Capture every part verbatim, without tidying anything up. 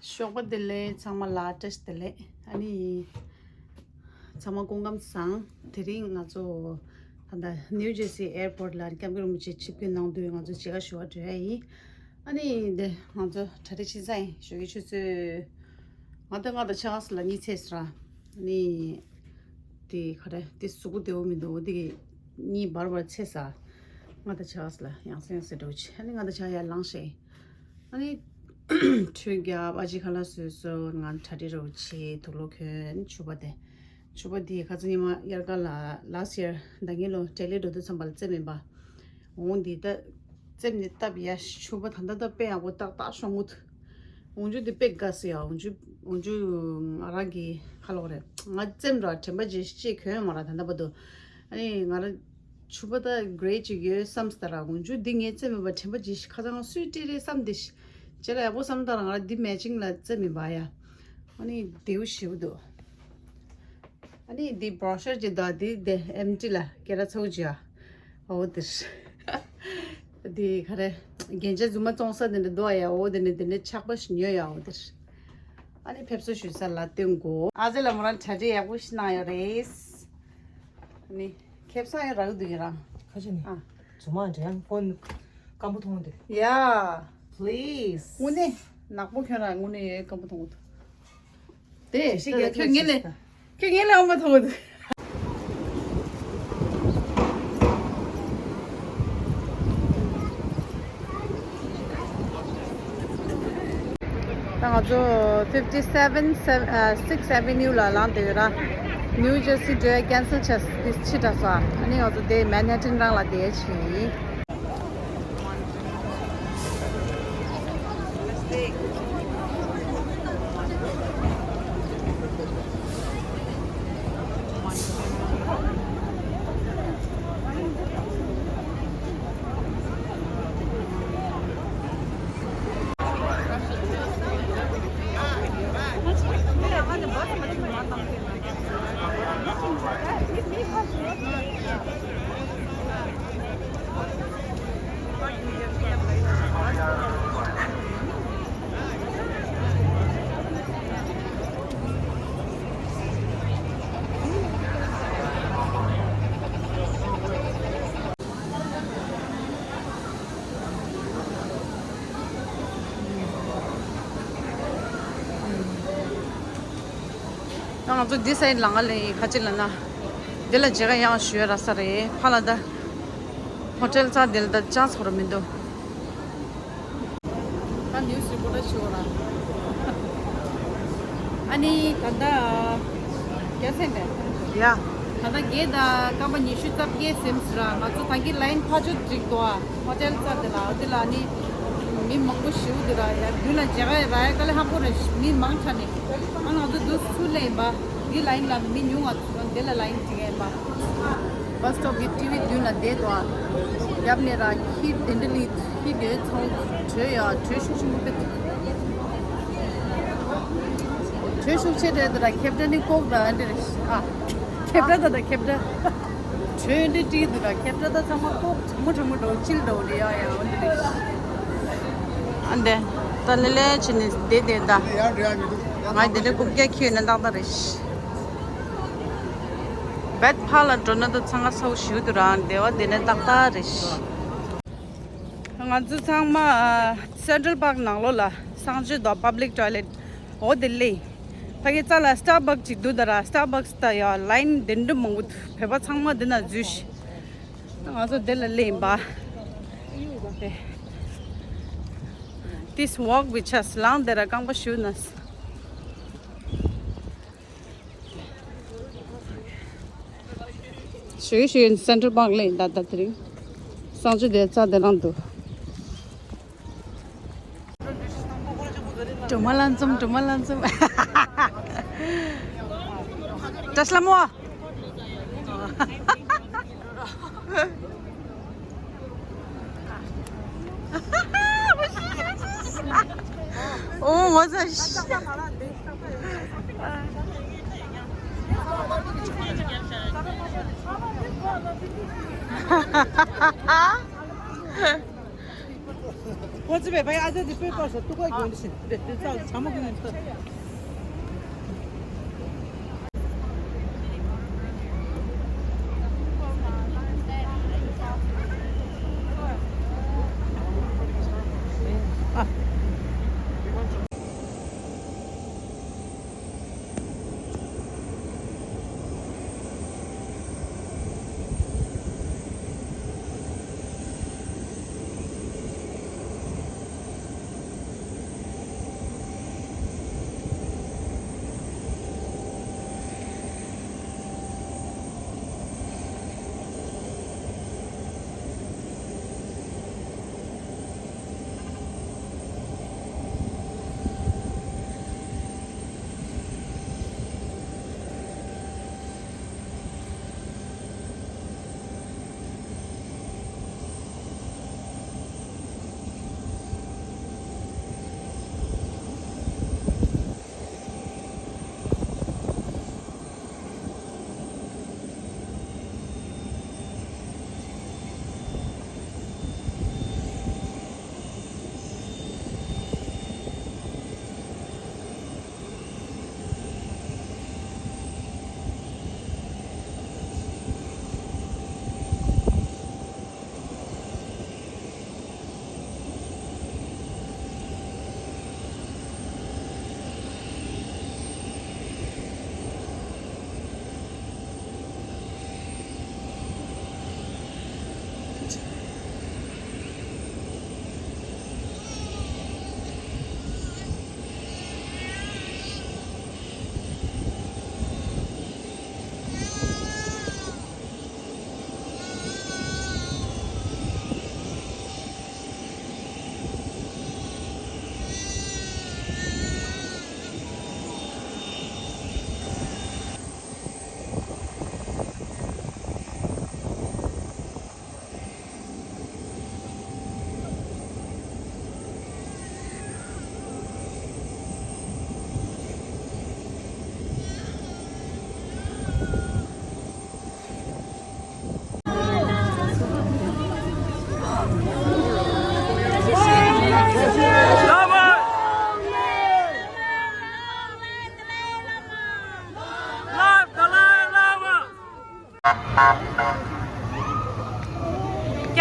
ཞོགས་པ་བདེ་ལེགས། ཚང་མ་ལ་བཀྲ་ཤིས་བདེ་ལེགས། ཨ་ནི་ཚང་མ་སྐུ་ཁམས་བཟང་། དེ་རིང་ང་ཚོ་ད་ལྟ་ནིའུ་ཇར་སི་ཨེར་པོར་ཊི་ལ་སྐྱབས་མགོན་རིན་པོ་ཆེ་ཆིབས་བསྒྱུར་གནང་དུས་ང་ཚོ་མཇལ་ཁ་ཞུ་བར་འགྲོ་ཡ་ཡིན། ཨ་ནི་འདི་ང་ཚོ་གྲ་སྒྲིག་ཕྱིན་ཚར་ཡིན། ཞོགས་ཀྱི་ཆུ་ཚོད་ང་ད་ལྔ་དང་ཕྱེད་ཀ་ཙམ་ལ་གཉིད་སད་སོང་ར། ཨ་ནི་དེ་ག་རེ་དེ་གཟུགས་པོ་བདེ་པོ་མི་འདུག་འོ་དེ་གི་གཉིད་འབར་འབར་སད་ས། ལྔ་དང་ཕྱེད་ཀ་ཙམ་ལ་ཡང་སེ་ཡང་སེ་འགྲོ་ཆེ། ཨ་ནི་ལྔ་དང་ཕྱེད་ཀ་ཡར་ལངས་ཤེས། ཨ་ནི་ཁྲུས་བརྒྱབ། ཨ་ཅེ་ཁ་ལག་བཟོས་སོང་། ང་གྲ་སྒྲིག་རོགས་བྱེད། དུག་ལོག་གྱོན། ཕྱུ་པ་དེ་ཕྱུ་པ་དེ་ཁ་སང་ཉི་མ་དབྱར་ཁ་ལ་ལཱ་སི་ཡར་ཟླ་ཉིན་ལོ་ལྡི་ལི་འགྲོ་དུས་ཙམ་པ་ལ་བཙེམས་མེད་པ། འོང་འདི་ད་བཙེམས་ནས་བཏབ་ཡ། ཕྱུ་པ་ད་ལྟ་ད་དཔེ་ཡག་པོ་ཏག་ཏག་ཤོང་གི་འདུག་འོང་ཆུ་དེ་དཔེ་དགའ་སོ་ཡ། འོང་ཆུ་འོང་ཆུ་ང་རང་གི་ཁ་ལོག་རེད། ང་བཙེམས་ར་དྲན་པ་བརྗེད་ཤེས་གྱོན་མ་ར་ད་ལྟ་བར་དུ། ཨ་ནི་ང་རང་ཕྱུ་པ་ད་གྷེ་རེ་ཅིག་ཡོད་བསམ་སྟ་ར། འོང་ཆུ་འདི་ངས་བཙེམས་མེད་པ་དྲན་པ་བརྗེད་ཤེས། ཁ་སང་སུས་སྤྲད་རེད་བསམ་སྟེ་ཤི་རྗེས་ལ་ཡག་པོ་བསམ་སྟ་ར། ང་རང་འདི་མེ་ཅིང་ལ་བཙེམས་མེད་པ་ཡ། ཨ་ནི་བདེ་པོ་ཞེ་པོ་འདུག་ཨ་ནི་འདི་བྷོ་ཤར་གྱི་ད་འདི་དེ་ཨེམ་ཊི་ལ་སྐད་གྲགས་ཚ་པོ་ཅིག་ཨ། འོ་དེ་རེད། འདི་ག་རེ་རྒྱན་ཆ་རྫུན་མ་བཙོང་ས་དེ་འདྲ་འདུག་ཨ་ཡ། འོ་དེ་ནས་དེ་འདྲ་ཆག་པ་ཞིག་ཉོས་ཡ། འོ་དེ་རེད། ཨ་ནི་ཕེབས་བསུ་ཞུ་ས་ལ་སྟོན་དགོས། ཨ་ཙེ་ལ་མོ་རང་གྲ་སྒྲིག་ཡག་པོ་ཞིག་གནང་ཡོད་རེད། ཨ་ནི་ཁེབས་ས་ཡང་རག་འདུག་ཡ་རང་། ཁ་ཆེ་ནི། ཨ། རྫུན་མ་འདྲ་ཡང་ཕོན་སྐམ་པོ་མཐོང་དེ། ཡ། Please. དངོས་གནས་ནག་པོ་ཁྱོད་རང་དངོས་གནས་སྐམ་པོ་མཐོང་གི་འདུག་དེ་ཤི་རྒྱག་ཁྱོད་ངེད་ལས་ཁྱོད་ངེད་ལས་འོ་མ་མཐོང་གི་འདུག་ད་ང་ཚོ་fifty seven sixth Avenue ལ་ལངས་བསྡད་ཡོད་ར། ནིའུ་ཇར་སི་འགྲོ་ཡ་ཁེན་སལ་བྱས་ཏེ་ཕྱི་དྲགས་སོང་། ཨ་ནི་ང་ཚོ་དེ་མན་ཧེ་ཊན་རང་ལ་བསྡད་ཡ་བྱས་ཡིན། ད་ང་ཚོ་འདི་སའི་ལ་ང་ལ་ཡིན། ཁ་ཅིག་ལ་ན་འདི་ལ་མཇལ་ཁ་ཡང་ཞུ་ཡ་རག་ས་རེད། ཕར་ལ་ད་ཧོ་ཊེལ་ཚ་འདི་ལ་ད་ཅང་ཚོར་མི་འདུག་ད་ནིའུ་སི་རི་པོ་ཊར་ཞུ་བ་ར། ཨ་ནི་ད་ལྟ་རྒྱ་ཚན་རེད། ཡ། ད་ལྟ་བརྒྱད་དང་སྐར་མ་ཉི་ཤུ་རྩ་བརྒྱད་ཟིན་སོང་ར། ང་ཚོ་ད་གིན་ལའིན་ཕར་ཕྱོགས་འགྲིག་འདུག་ཨ། ཧོ་ཊེལ་རྩ་དེ་ལ་འོ་དེ་ལ་ནི་མི་མང་པོ་ཞེ་པོ་འདུག་ར། ཡ་མདུན་ལ་མཇལ་ཁ་རག་ཡ་དཀའ་ལས་ཁག་པོ་རེད། མི་མང་ཆ་ནས། ཨ་ང་ཚོ་འདུག་སུ་ལས་ཡིན་པ། འདི་ལའིན་ལ་མི་ཉུང་བ་ཚོ་འདི་ལ་ལའིན་འགྲིག་ཡ་ཡིན་པ། བྷ་སི་སི་ཊོབ་ཀྱི་ཊི་ཝི་མདུན་ལ་བསྡད་འདུག་ཨ། རྒྱབ་ནས་ར་ཁྱི་དེ་འདྲ་ལི་ཁྱི་དེ་ཚོ་བྲོས་ཡ། བྲོས་ཤུགས་ཆེན་པོ་དཔེ། བྲོས་ཤུགས་ཆེ་དྲགས་འདུག་ར། ཁེབས་ཀྱི་ནི་ལྐོག་ར་འདི་རེད་ཨ། ཁེབས་ཀྱི་ད་ད་ཁེབས་ཀྱི། བྲོས་འདི་བྲིས་འདུག་ར། ཁེབས་ཀྱི་ད་ཚང་མ་ལྐོག་གྲང་མོ་གྲང་མོ་འགྲོ་ཅིལ་འགྲོ་རེད་ཡ་ཡ་འོ་འདི་རེད། ཨ་འདི་ད་ལེ་ལེ་བྱས་ནས་བསྡད་བསྡད་ད། ང་འདི་འདྲ་རྐུབ་བཀྱག་འཁྱེར་ནས་ཏག་ཏག་རེད། བེད་ཕར་ལ་འགྲོ་ན་ད་ཚང་ཁ་སོག་ཞུ་དུ་རང་བདེ་བ་བདེ་ན་ཏག་ཏག་རེད། ང་ཚོ་ཚང་མ་སེན་ཊྲལ་པཱརྐ་ནང་ལོགས་ལ་གསང་སྤྱོད་དང་པབ་ལིག་ཊོའི་ལེཊ་འོ་དེ་སླེབས། ཕ་གི་རྩ་ལ་སི་ཊར་བག་ཅིག་འདུག་ད་ར། སི་ཊར་བག་ད་ཡ་ལའིན་དེ་འདྲ་མང་པོ་འདུག་བོད་པ་ཚང་མ་འདི་ན་འཛུལ་ཤག་ང་ཚོ་འདི་ལ་སླེབས་ཡིན་པ། This walk with us ལངས་དེ་ར་རྐང་པ་ཞུ་ན། ཞུ་ཞུ་སེན་ཊྲལ་པཱརྐ་ལ་ཡིན་ད་ད་དེ་རིང་། གསང་སྤྱོད་དེ་རྩ་དེ་རང་འདུག་སྒྲོལ་མ་ལྷན་འཛོམས། སྒྲོལ་མ་ལྷན་འཛོམས། བཀྲ་ཤིས་ལྷ་མོ། ཨོ་ངོ་ཚ། ཁོ་ཚོ་བས་ཕའི་ཨ་ཅག་དེ་སྤོས་པར་སོ་ཏུ་ཀ་གྱོན་དུ་ཕྱིན་པས་དེ་ཚ་ཆ་མོ་གི་ནས་ཏུ།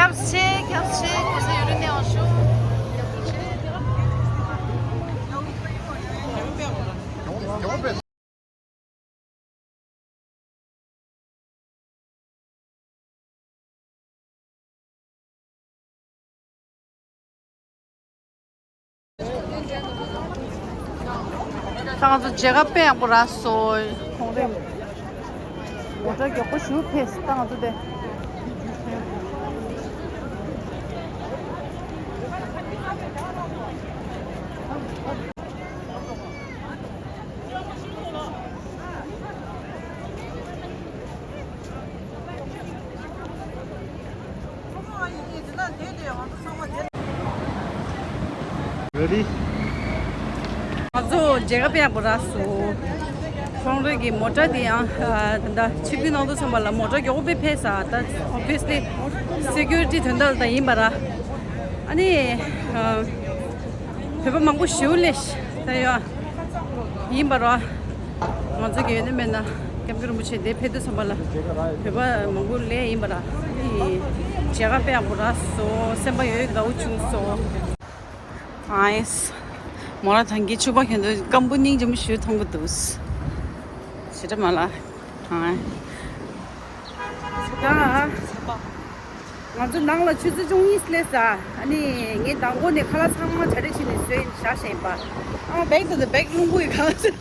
སྐྱབས་ཆེ། སྐྱབས་ཆེ། སྐུ་ཚེ་ཡུན་རིང་གནས་པར་ཤོག། ད་ང་ཚོ་མཇལ་ཁ་དཔེ་ཡག་པོ་རག་སོང་། ཁོང་རེ་མོ་ཊ་མགྱོགས་པོ་ཞིག་ཕེབས་སོང་། ད་ང་ཚོ་དེ། Ready? ང་ཚོ་མཇལ་ཁ་དཔེ་ཡག་པོ་རག་སོང་། ཁོང་རེ་གི་མོ་ཊ་དེ་ཡང་ད་ལྟ་ཆིབས་བསྒྱུར་གནང་དུས་ཙམ་པ་ལ་མོ་ཊ་མགྱོགས་པོ་དཔེ་ཕེབས་ས། ད་obviously security དོན་དག་ལ་ད་ཡིན་པ་ར། ཨ་ནི་བོད་པ་མང་པོ་ཞེ་པོ་སླེབས་ད་ཡོད། ཡིན་པ་ར། ང་ཚོ་གི་ཡོད་ན་མེད་ན་སྐྱབས་མགོན་རིན་པོ་ཆེ་འདིར་ཕེབས་དུས་ཙམ་པ་ལ་བོད་པ་མང་པོ་སླེབས་ཡིན་པ་ར། ཨ་ནི་མཇལ་ཁ་དཔེ་ཡག་པོ་རག་སོང་། སེམས་པ་ཡོད་དགའ་བོ་བྱུང་སོང་། ཨའི། མོ་ར་ཐང་གི་ཕྱུ་པ་གྱོན་དུས་སྐམ་པོ་སྙིང་རྗེ་མོ་ཞིག་མཐོང་གི་འདུག། ཞེ་དྲག་མ་ལ། ཨའི། ད། ང་ཚོ་ནང་ལ་ཆུ་ཚོད་བཅུ་གཉིས་སླེབས་ས། ཨ་ནི་ངས་མདང་དགོང་ནས་ཁ་ལག་ཚང་མ་གྲ་སྒྲིག་བྱས་ནས་བཟོས་བཞག་བཞག་ཡིན་པ། ཨ་མ་བེག་དང་བེག་རླུང་བུ་ཡི་ཁ་ལག་ཚོ།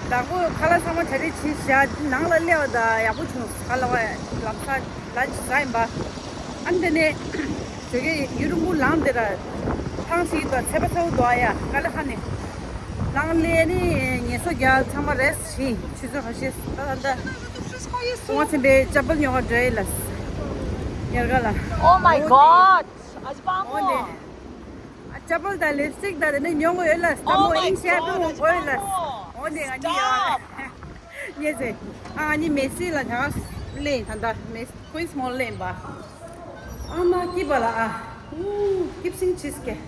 མདང་དགོང་ཁ་ལག་ཚང་མ་གྲ་སྒྲིག་བྱས་བཞག། ནང་ལ་སླེབས་པ་ད་ཡག་པོ་བྱུང་། ཁ་ལག་ལམ་སང་ལན་ཆི་ཟ་ཡིན་པ། ཨ་ནི་དེ་ནས་ཇོ་ཁའི་ཡུ་རུ་མུ་ལངས་དེ་ར་ཐང་ཞིག་དང་ཚད་པ་ཚ་བོ་འདུག་ཨ། ཡ་དཀའ་ལས་ཁག་ནས་ནང་སླེབས་ནས་ངལ་གསོ་རྒྱག། ཚང་མ་རེ་སི་ཊི་བྱས། ཆུ་ཚོད་ཁ་ཤས་ད་ད་ད་ངོ་ཚན་པའི་ཅ་པལ་ཉོ་ག་འགྲོ་ཡི་ལ། ཉལ་ག་ལ། Oh my God! ཨ་ཅི་པང་མོ། འོ་ནས་ཅ་པལ་དང་ལིབ་སི་ཊིག་དང་དེ་ནས་ཉོ་དགོས་ཡོད་ལ། ལྟད་མོ་ཨིན་ཤེ་པོ་དགོས་ཡོད་ལ། འོ་ནས་ང་གཉིས་ཡོད། ཉེ་ཚེ། ཨ་ང་གཉིས་མེ་སི་ལ་ད་ག་ལེན་ད་ད་མེ་སི་ཁོའི་སི་མོལ་ལེན་པ། ཨ་མ་སྐྱིད་པ་ལ་ཨ། Ooh, keep seeing cheesecake.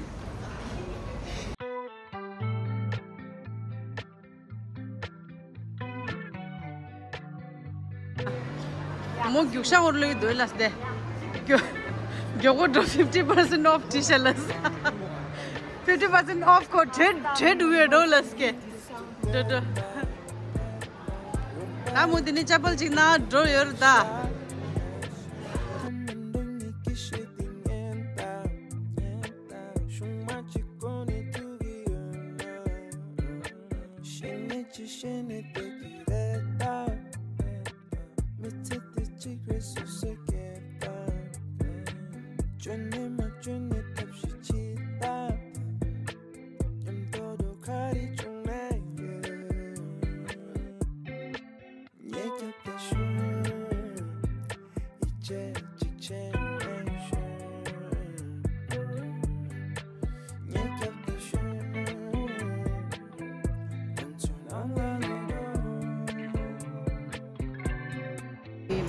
མོ་རྒྱུག་ཤ་འོར་ལོས་འདོད་ལ་སྟེ། མགྱོགས་མགྱོགས་པོ་འགྲོ། fifty percent off བྲིས་ཤ་ལ། fifty percent off ཁོ་ཁྲེད་ཁྲེད་འུ་ཡོད་འགྲོ་ལ་སྐད། འགྲོ་འགྲོ། ད་མོ་དེ་ནི་ཅ་པལ་ཅིག་ན་འགྲོ་ཡོད་རེད་ད།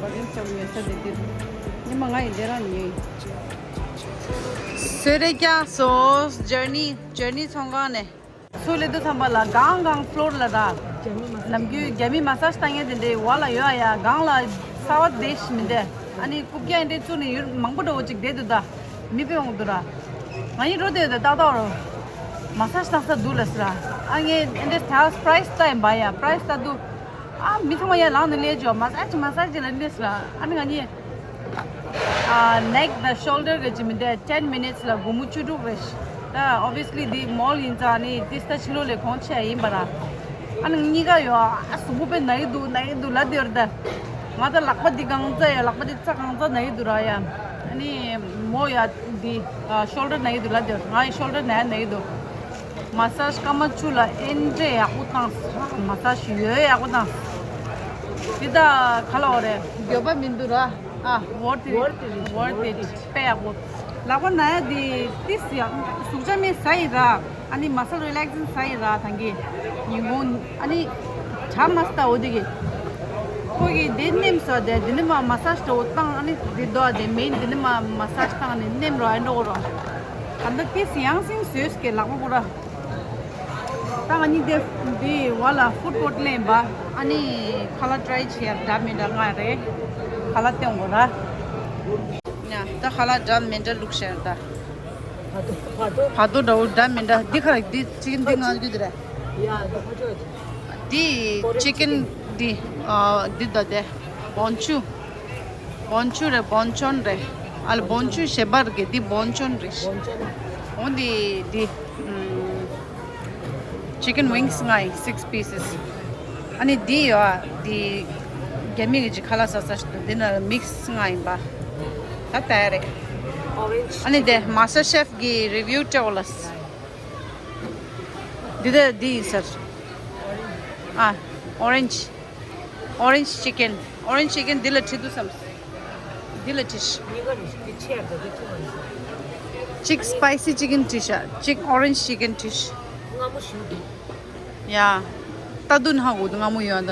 བ་རིམ་ལྕགས་ཉོས་ས་དེ་དེ། ཉི་མ་ང་ཡི་འདི་རང་ཉོས། སོས་རེ་ཀྱང་སོ་ཇར་ནི་ཇར་ནི་ཚོང་ཁང་ནས། སུ་ལེ་དུ་ཚང་པ་ལ་གང་གང་ཕློར་ལ་ར། ནམ་རྒྱུན་རྒྱ་མི་མ་སཱཇ་བཏང་ཡས་དེ་འདྲའི་བ་ལ་ཡོད་ཨ་ཡ། གང་ལ་གསར་བ་དེ་ཞིག་མི་འདས། ཨ་ནི་རྐུབ་བཀྱག་འདྲའི་བཙུགས་ནས་ཡུལ་མང་པོ་འགྲོ་བོ་ཅིག་བསྡད་འདུག་ད། མི་དཔེ་འོང་འདུག་ར། ང་ཡི་རོ་དེ་ད་ཏག་ཏག་རོ། མ་སཱཇ་བཏང་ས་འདུག་ལ་ཟེར་ར། ཨ་ངས་འདི་འདྲའི་ཐལ་པ་རའི་སི་ལྟ་ཡིན་པ་ཡ། པ་རའི་སི་ལྟ་འདུག་ཨ་མི་ཚང་མ་ཡར་ལངས་ནས་སླེབས་བྱོས། མ་སཱཇ་མ་སཱཇ་ལ་གནས་སོ། ཨ་ནི་ང་གཉིས་ཨ་ནེག་དང་ཤོལ་ཌར་གི་ཅི་མི་འདྲ་ten minutes ལ་སྒོར་མོ་བཅུ་དྲུག་རེད། ད་obviously འདི་མོལ་ཡིན་ཙང་ནི་ཏིས་ད་ཕྱི་ལོགས་ལས་གོང་ཆེ་ཡིན་པ་ར། ཨ་ནི་གཉིས་ཀ་ཡོད་ཨ་གཟུགས་པོ་དཔེ་ན་ཡི་འདུག་ན་ཡི་འདུག་ལབ་དེ་ར། ད་ང་ད་ལག་པ་འདི་གང་ཙམ་ཡ། ལག་པ་འདི་རྩ་གང་ཙམ་ན་ཡི་འདུག་ར་ཡ། ཨ་ནི་མོ་ཡ་འདི་ཤོལ་ཌར་ན་ཡི་འདུག་ལབ་དེ་ར། ང་ཡི་ཤོལ་ཌར་ན་ཡ་ན་ཡི་འདུག་མ་སཱཇ་སྐར་མ་བཅུ་ལ་ཨེ་འདྲས་ཡག་པོ་བཏང་། མ་སཱཇ་ཡོད་ཡག་པོ་བཏང་། འདི་ད་ག་ལ་འོ་རེད། འགྱོད་པ་མི་འདུག་ར། ཨ་worth it. Worth it. Worth it. དཔེ་ཡག་པོ། ལག་པ་ན་ཡ་འདི་ཏིས་ཡག་གཟུགས་ཅག་མེད་ཟ་ཡི་ར། ཨ་ནི་མ་སཱཇ་རི་ལེག་སིང་ཟ་ཡི་ར། ད་གི་ཉིན་གུང་ཨ་ནི་གྲ་མ་སྟ་འོ་དེ་གི་ཁོ་གི་འདི་ནེམ་ས་དེ་འདི་ནི་མ་མ་སཱཇ་ཏོ་བཏང་། ཨ་ནི་འདི་དོ་དེ་མེན་འདི་ནི་མ་མ་སཱཇ་བཏང་ནི་ནེམ་རོ་ཨ་འགྲོ་རོ། ད་ལྟ་ཏིས་ཡང་སིང་ཟོས་ཀྱི་ལག་པ་པོ་ར། ད་ང་གཉིས་དེ་འདི་བ་ལ་ཧྥུཌ་ཀོརཊ་ལེན་པ། ཨ་ནི་ཁ་ལག་ཊ་རའི་བྱེད་ཡ་འདྲ་མི་འདྲ་ང་རེད། ཁ་ལག་སྟོན་དགོས་ར། ཡ་ད་ཁ་ལག་འདྲ་མི་འདྲ་བླུགས་ཤར་ད། བ་དོ་བ་དོ། བ་དོ་འདྲ་བོ་འདྲ་མི་འདྲ། འདི་ཁ་ར་འདི་ཅི་འདི་ང་རྒྱུ་དེ་ར། ཡ་ད་བ་དོ། འདི་ཅི་ཀན་འདི་ཨ་འདི་ད་དེ་བོན་ཆུ། བོན་ཆུ་རེད། བོན་ཆོན་རེད། ཨ་ལ་བོན་ཆུ་ཞེ་པར་གི་འདི་བོན་ཆོན་རེད། འོ་འདི་འདི་ཅི་ཀན་ཝིང་སི་ལྔ་ཡི་six pieces། ཨ་ནི་འདི་ཡོད་ཨ་འདི་རྒྱ་མི་གི་ཅི་ཁ་ལག་ཟ་ས་ཞིག་འདུག་འདི་ན་མིག་སི་ལྔ་ཡིན་པ། ད་ལྟ་རེད། ཨ་ནི་དེ་མ་སི་ཊར་ཤེཕ་གི་རི་བིའུ་སྤྲད་འོ་ལ། འདི་ད་འདི་ཡིན་ཟེར། ཨ་ཨོ་རེན་ཇི། Orange chicken. Orange chicken འདི་ལ་བྲིས་འདུག་བསམ། འདི་ལ་བྲིས། གཅིག་spicy chicken བྲིས་ཤག་གཅིག་orange chicken བྲིས། ཡ། ད་དུང་ཧ་གོ་འདུག་སྔ་མོ་ཡོད་ད།